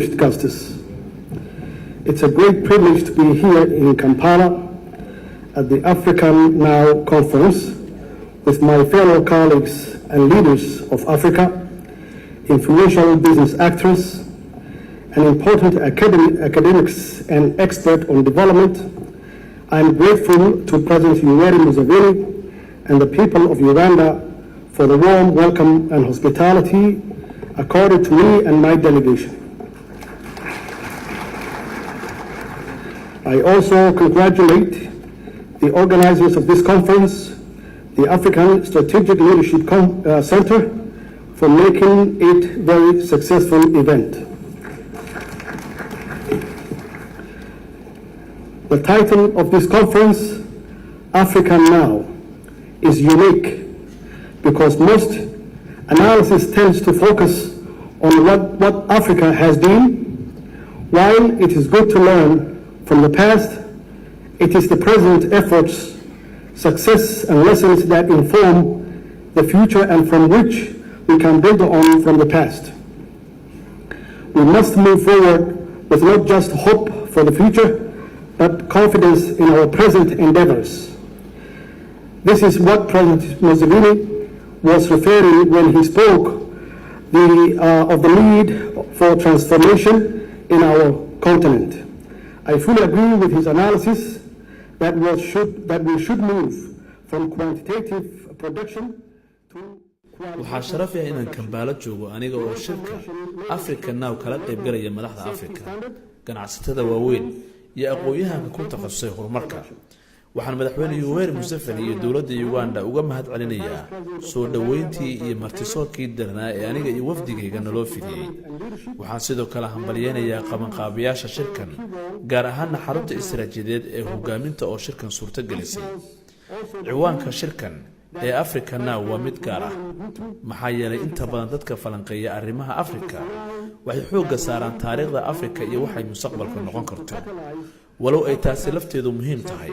Distinguished guests, it's a great privilege to be here in Kampala at the Africa Now conference with my fellow colleagues and leaders of Africa, influential business actors, and important academics and experts on development. I am grateful to President Yoweri Museveni and the people of Uganda for the warm welcome and hospitality accorded to me and my delegation. I also congratulate the organizers of this conference, the African Strategic Leadership Center, for making it very successful event. The title of this conference, Africa Now, is unique because most analysis tends to focus on what Africa has been. While it is good to learn from the past, it is the present efforts, success, and lessons that inform the future and from which we can build on from the past. We must move forward with not just hope for the future, but confidence in our present endeavors. This is what President Museveni was referring when he spoke of the need for transformation in our continent. I fully agree with his analysis that we should move from quantitative production to Waxaa sharaf ah inaan Kambaalo joogo aniga oo shirka Africa Now kala qaybgalaya madaxda Afrika, ganacsatada waaweyn iyo aqoon-yahanka ku takhasusay horumarka. Waxaan Madaxweyne Yuweri Museveni iyo dowladda Uganda uga mahad celinayaa soo dhoweyntii iyo martisoorkii darnaa ee aniga iyo wafdigayga naloo fidiyey. Waxaan sidoo kale hambalyeynayaa qabanqaabayaasha shirkan, gaar ahaana xarunta istaraatiijiyadeed ee hogaaminta oo shirkan suurtogelisay. Ciwaanka shirkan ee Africa Now waa mid gaar ah, maxaa yeelay inta badan dadka falanqeeya arrimaha Afrika waxay xoogga saaraan taariikhda Afrika iyo waxay mustaqbalka noqon karto. Walow ay taasi lafteedu muhiim tahay,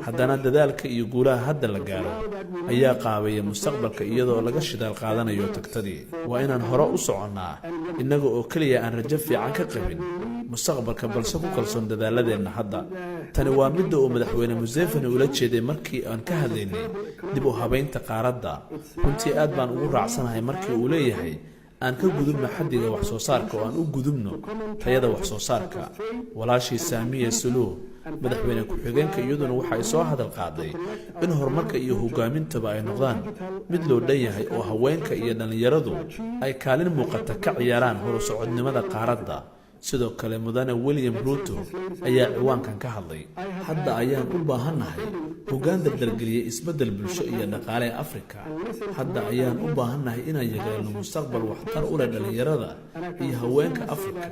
haddana dadaalka iyo guulaha hadda la gaaro ayaa qaabeeya mustaqbalka, iyadoo laga shidaal qaadanayo tagtadii. Waa inaan hore u soconnaa innaga oo keliya aan rajo fiican ka qabin mustaqbalka, balse ku kalsoon dadaaladeenna hadda. Tani waa midda uu Madaxweyne Museveni ula jeeday markii aan ka hadlaynay dib u habaynta qaaradda. Runtii aad baan ugu raacsanahay markii uu leeyahay aan ka gudubno xaddiga wax soo saarka oo aan u gudubno tayada wax soo saarka. Walaashii Saamiya Suluh, madaxweyne ku-xigeenka, iyaduna waxa ay soo hadal qaaday in horumarka iyo hogaamintaba ay noqdaan mid loo dhan yahay oo haweenka iyo dhallinyaradu ay kaalin muuqata ka ciyaaraan horu socodnimada qaaradda. Sidoo kale Mudane William Ruto ayaa ciwaankan ka hadlay. Hadda ayaan u baahannahay hoggaan dardargeliya isbeddel bulsho iyo dhaqaale ee Afrika. Hadda ayaan u baahannahay inaan yeelno mustaqbal waxtar u leh dhallinyarada iyo haweenka Afrika.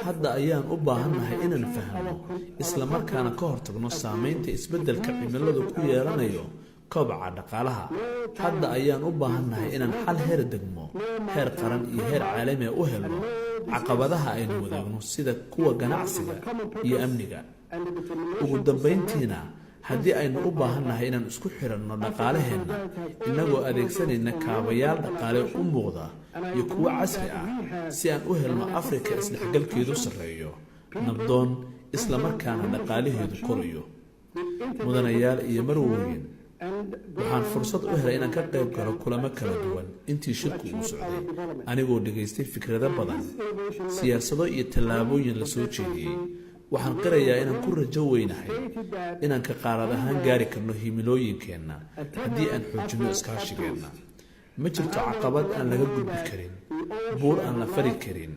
Hadda ayaan u baahannahay inaan fahamno islamarkaana ka hortagno saameynta isbeddelka cimiladu ku yeelanayo kobaca dhaqaalaha. Hadda ayaan u baahannahay inaan xal heer degmo, heer qaran iyo heer caalamiga u helno caqabadaha aynu wadaagno, sida kuwa ganacsiga iyo amniga. Ugu dambayntiina, haddii aynu u baahannahay inaan isku xiranno dhaqaalaheenna innagoo adeegsanayna kaabayaal dhaqaale u muuqda iyo kuwo casri ah, si aan u helno Afrika isdhexgalkeedu sarreeyo, nabdoon, islamarkaana dhaqaalaheedu korayo. Mudanayaal iyo marwooyin, waxaan fursad u helay inaan ka qayb galo kulamo kala duwan intii shirku uu socday, anigoo dhegaystay fikrado badan, siyaasado iyo tallaabooyin la soo jeediyey. Waxaan qirayaa inaan ku rajo weynahay inaan ka qaarad ahaan gaari karno himilooyinkeenna haddii aan xoojinno iskaashigeenna. Ma jirto caqabad aan laga gudbi karin, buur aan la fari karin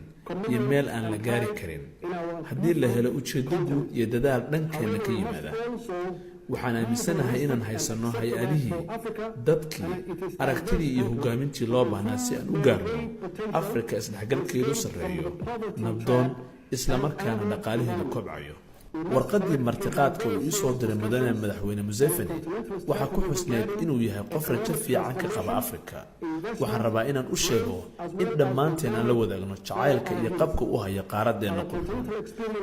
iyo meel aan la gaari karin haddii la helo ujeeddo guud iyo dadaal dhankeenna ka yimaada. Waxaan aaminsanahay inaan haysanno hay'adihii, dadkii, aragtidii iyo hogaamintii loo baahnaa si aan u gaarno Afrika isdhexgalkeedu sarreeyo, nabdoon, islamarkaana dhaqaalaheedu kobcayo. Warqaddii martiqaadka uu ii soo diray mudane Madaxweyne Museveni waxaa ku xusneed inuu yahay qof rajo fiican ka qaba Afrika. Waxaan rabaa inaan u sheego in dhammaanteen aan la wadaagno jacaylka iyo qabka u hayo qaaraddeenna qurxoon,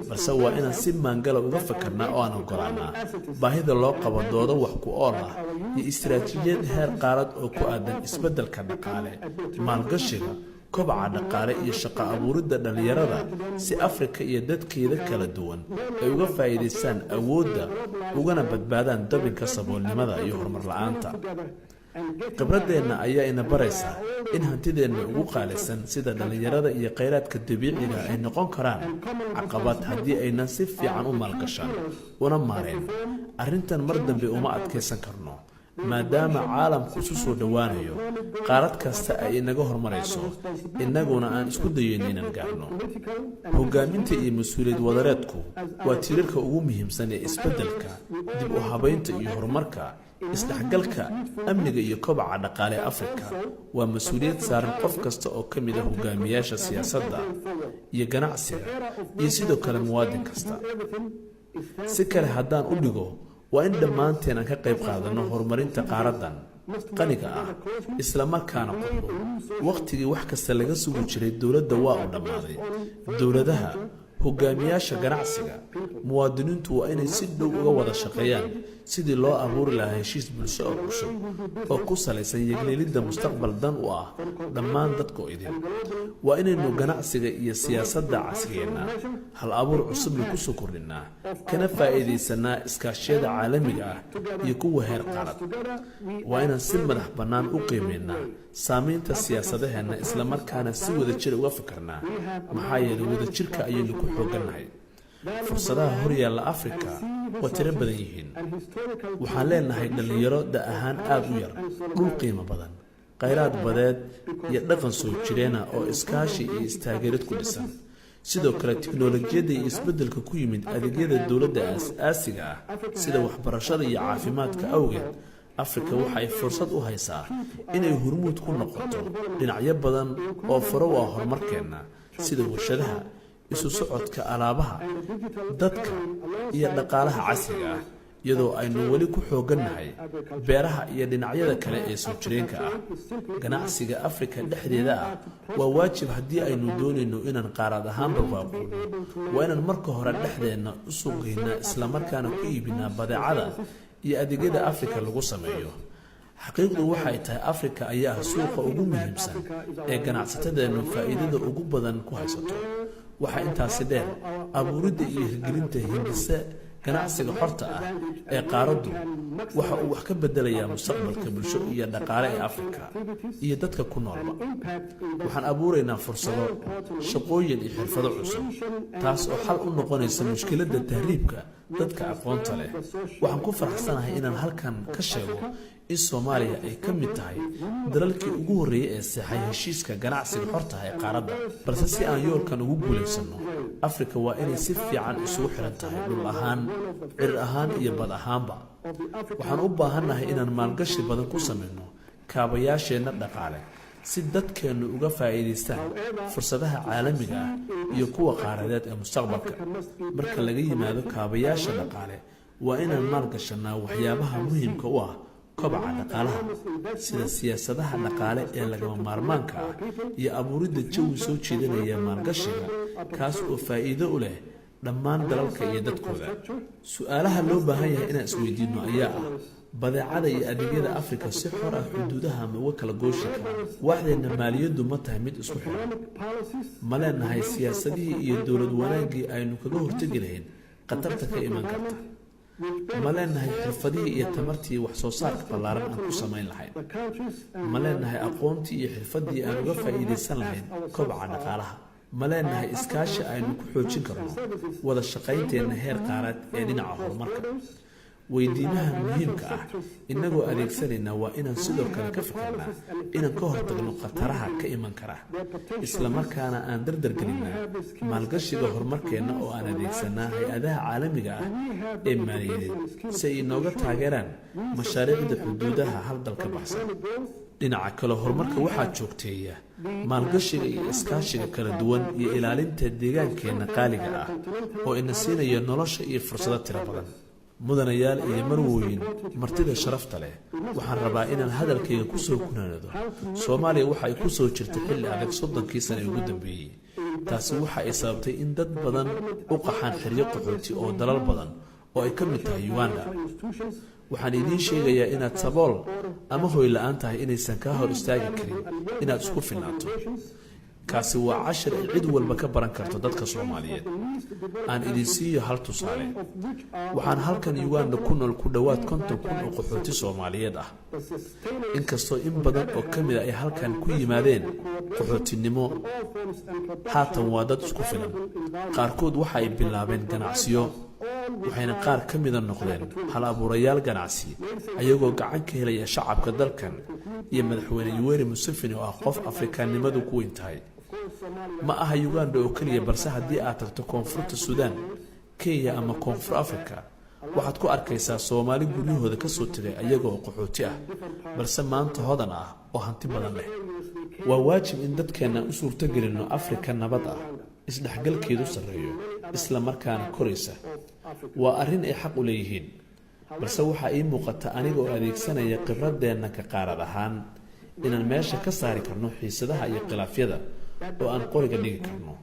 balse waa inaan si maangala uga fakarnaa oo aan ogolaanaa baahida loo qabo doodo wax ku ool ah iyo istaraatiijiyad heer qaarad oo ku aadan isbeddelka dhaqaale, maalgashiga, kobaca dhaqaalaha iyo horumarinta. Kobaca dhaqaale iyo shaqo abuuridda dhallinyarada, si Afrika iyo dadkeeda kala duwan ay uga faa'iidaystaan awoodda ugana badbaadaan dabinka saboolnimada iyo horumar la-aanta. Khibradeenna ayaa ina baraysa in hantideenna ugu qaalisan, sida dhallinyarada iyo khayraadka dabiiciga, ay noqon karaan caqabad haddii aynan si fiican u maalgashan una maareen arrintan. Mar dambe uma adkaysan karno, maadaama caalamku isu soo dhowaanayo, qaarad kasta ay inaga horumarayso, innaguna aan isku dayeyno inaan gaarno. Hogaaminta iyo mas-uuliyad wadareedku waa tiirarka ugu muhiimsan ee isbeddelka, dib u habaynta iyo horumarka. Isdhexgalka, amniga iyo kobaca dhaqaale ee Afrika waa mas-uuliyad saaran qof kasta oo ka mid ah hogaamiyaasha siyaasadda iyo ganacsiga iyo sidoo kale muwaadin kasta. Si kale haddaan u dhigo, waa in dhammaanteen aan ka qayb qaadanno horumarinta qaaraddan qaniga ah, isla markaana qurxo. Wakhtigii wax kasta laga sugi jiray dowladda waa uu dhammaaday. Dowladaha, hogaamiyaasha ganacsiga, muwaadiniintu waa inay si dhow uga wada shaqeeyaan sidii loo abuuri lahaa heshiis bulsho oo cusub oo ku salaysan yegleelidda mustaqbal dan u ah dhammaan dadka oo idin. Waa inaynu ganacsiga iyo siyaasadda casriyeennaa, hal abuur cusubna kusoo kordhinnaa, kana faa'iidaysanaa iskaashiyada caalamiga ah iyo kuwa heer qaarad. Waa inaan si madax bannaan u qiimeynaa saamaynta siyaasadaheenna, islamarkaana si wadajir uga fikirnaa, maxaa yeelay wadajirka ayaynu ku xooggannahay. Fursadaha horyaalla Afrika waa tiro badan yihiin. Waxaan leenahay dhallinyaro da ahaan aada u yar, dhul qiimo badan, khayraad badeed iyo dhaqan soo jireena oo iskaashi iyo istaageerid ku dhisan. Sidoo kale, tiknolojiyadda iyo isbeddelka ku yimid adeegyada dowladda aas-aasiga ah, sida waxbarashada iyo caafimaadka awgeed, Afrika waxa ay fursad u haysaa inay hormuud ku noqoto dhinacyo badan oo faro u ah horumarkeenna, sida warshadaha, isu socodka alaabaha, dadka iyo dhaqaalaha casriga ah, iyadoo aynu weli ku xooggannahay beeraha iyo dhinacyada kale ee soo jireenka ah. Ganacsiga Afrika dhexdeeda ah waa waajib haddii aynu doonayno inaan qaarad ahaan barwaaqowno. Waa inaan marka hore dhexdeenna u suuqgeynaa, islamarkaana ku iibinaa badeecada iyo adeegyada Afrika lagu sameeyo. Xaqiiqdu waxay tahay, Afrika ayaa ah suuqa ugu muhiimsan ee ganacsatadeennu faa'iidada ugu badan ku haysato. Waxaa intaasi dheer, abuuridda iyo hirgelinta hindise ganacsiga xorta ah ee qaaraddu waxa uu wax ka bedelayaa mustaqbalka bulsho iyo dhaqaale ee Afrika iyo dadka ku noolba. Waxaan abuuraynaa fursado shaqooyin iyo xirfado cusub, taas oo xal u noqonaysa mushkiladda tahriibka dadka aqoonta leh. Waxaan ku faraxsanahay inaan halkan ka sheego in Soomaaliya ay ka mid tahay dalalkii ugu horreeyey ee saxiixay heshiiska ganacsiga xortaha ee qaaradda. Balse si aan yoolkan ugu guulaysanno, Afrika waa inay si fiican isugu xiran tahay, dhul ahaan, cir ahaan iyo bad ahaanba. Waxaan u baahannahay inaan maalgashi badan ku samayno kaabayaasheenna dhaqaale, si dadkeennu uga faa'iidaystaan fursadaha caalamiga ah iyo kuwa qaaradeed ee mustaqbalka. Marka laga yimaado kaabayaasha dhaqaale, waa inaan maalgashanaa waxyaabaha muhiimka u ah kobaca dhaqaalaha, sida siyaasadaha dhaqaale ee lagama maarmaanka ah iyo abuuridda jawi soo jeedinaya maalgashiga, kaas oo faa'iido u leh dhammaan dalalka iyo dadkooda. Su-aalaha loo baahan yahay inaan isweydiinno ayaa ah: badeecada iyo adeegyada Afrika si xor ah xuduudaha ma uga kala gooshi karaan? Waaxdeenna maaliyaddu ma tahay mid isku xiran? Ma leenahay siyaasadihii iyo dowlad wanaaggii aynu kaga hortegi lahayn khatarta ka iman karta? Ma leenahay xirfadihii iyo tamartii wax soo saarka ballaaran aan ku samayn lahayn? Ma leenahay aqoontii iyo xirfaddii aan uga faa'iidaysan lahayn kobaca dhaqaalaha? Ma leenahay iskaashi aynu ku xoojin karno wada shaqaynteenna heer qaarad ee dhinaca horumarka? Weydiimaha muhiimka ah innagoo adeegsanayna, waa inaan sidoo kale ka fikirnaa inaan ka hortagno khataraha ka iman kara, islamarkaana aan dardargelinnaa maalgashiga horumarkeenna, oo aan adeegsanaa hay-adaha caalamiga ah ee maaliyadeed si ay inooga taageeraan mashaariicda xuduudaha hal dal ka baxsan. Dhinaca kale, horumarka waxaa joogteeya maalgashiga iyo iskaashiga kala duwan iyo ilaalinta deegaankeenna qaaliga ah oo ina siinaya nolosha iyo fursado tiro badan. Mudanayaal iyo marwooyin, martida sharafta leh, waxaan rabaa inaan hadalkayga ku soo gunaanado. Soomaaliya waxa ay ku soo jirtay xilli adag 30-kii sana ee ugu dambeeyey. Taasi waxa ay sababtay in dad badan u qaxaan xeryo qaxooti oo dalal badan oo ay ka mid tahay Uganda. Waxaan idiin sheegayaa inaad sabool ama hoy la-aan tahay inaysan kaa hor istaagi karin inaad isku filnaato. Kaasi waa cashir ay cid walba ka baran karto dadka Soomaaliyeed. Aan idin siiyo hal tusaale. Waxaan halkan Uganda ku nool ku dhowaad 50,000 oo qaxooti Soomaaliyeed ah. Inkastoo in badan oo ka mid a ay halkan ku yimaadeen qaxootinimo, haatan waa dad isku filan. Qaarkood waxa ay bilaabeen ganacsiyo, waxayna qaar ka mida noqdeen hal abuurayaal ganacsi, ayagoo gacan ka helaya shacabka dalkan iyo Madaxweyne Yuweri Museveni oo ah qof Afrikaannimadu ku weyn tahay. Ma aha Uganda oo keliya, balse haddii aad tagto Koonfurta Suudaan, Kenya ama Koonfur Africa, waxaad ku arkaysaa Soomaali guryahooda ka soo tegay ayaga oo qaxooti ah, balse maanta hodan ah oo hanti badan leh. Waa waajib in dadkeenna u suurtogelinno Afrika nabad ah, isdhexgalkeedu sarreeyo, isla markaana koraysa. Waa arrin ay xaq u leeyihiin. Balse waxaa ii muuqata, aniga oo adeegsanaya khibradeenna ka qaarad ahaan, inaan meesha ka saari karno xiisadaha iyo khilaafyada oo aan qoriga dhigi karno,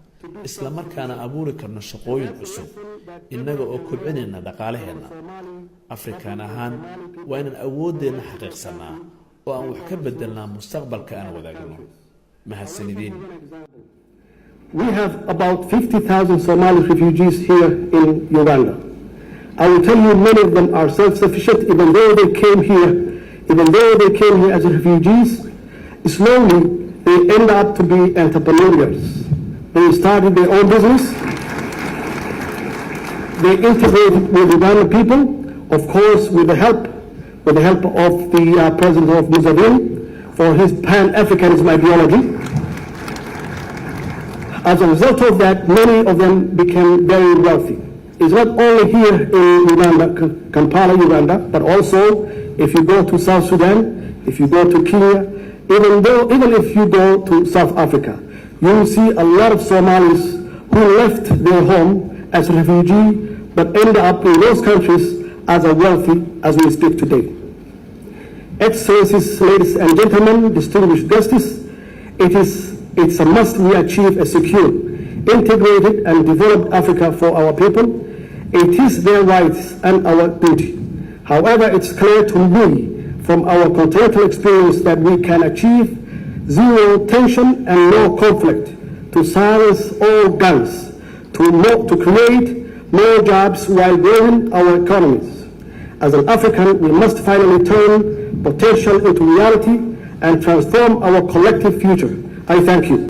isla markaana abuuri karno shaqooyin cusub, innaga oo kobcinayna dhaqaalaheenna. Afrikaan ahaan waa inaan awooddeenna xaqiiqsannaa oo aan wax ka bedelnaa mustaqbalka aan wadaagno. Mahadsanidin. We have about 50,000 Somali refugees here in Uganda. I will tell you, many of them are self-sufficient, even though they came here as refugees. Slowly, they end up to be entrepreneurs. They started their own business. They integrated with Ugandan people, of course, with the help of the President of Museveni for his Pan-Africanism ideology. As a result of that, many of them became very wealthy. It's not only here in Uganda, Kampala, Uganda, but also if you go to South Sudan, if you go to Kenya, even if you go to South Africa, you will see a lot of Somalis who left their home as refugee, but end up in those countries as a wealthy as we speak today. Excellencies, ladies and gentlemen, distinguished guests, it's a must we achieve a secure, integrated and developed Africa for our people. It is their rights and our duty. However, it's clear to me from our continental experience that we can achieve zero tension and no conflict, to silence all guns, to create more jobs while growing our economies. As an African, we must finally turn potential into reality and transform our collective future. I thank you.